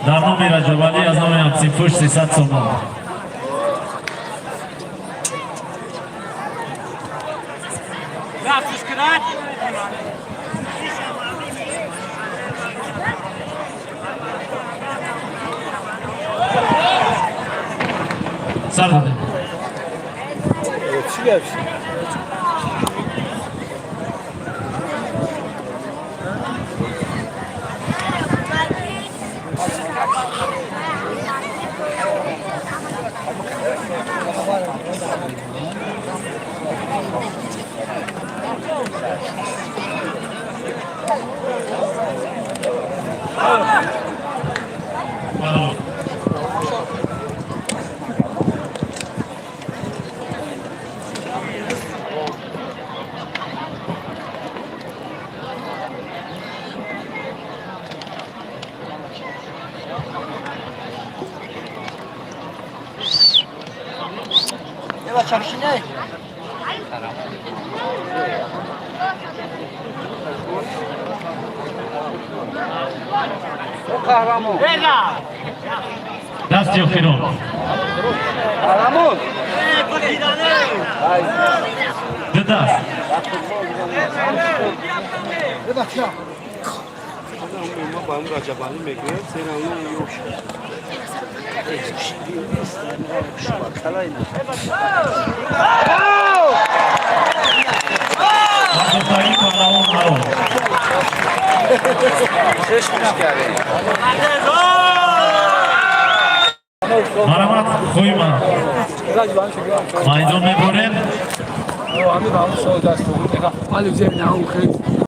Дар номи Раҷабалӣ аз номи ҳамсинфуш 300 сомон. Сар додем. Чӣ гап? Дасти охирон. Ду даст. Ма ба ҳам Раҷабалӣ мегӯяд, серано ёш. Мардумтарин паҳлавон маро. Марҳамат, хоҳима. Майдон меборем.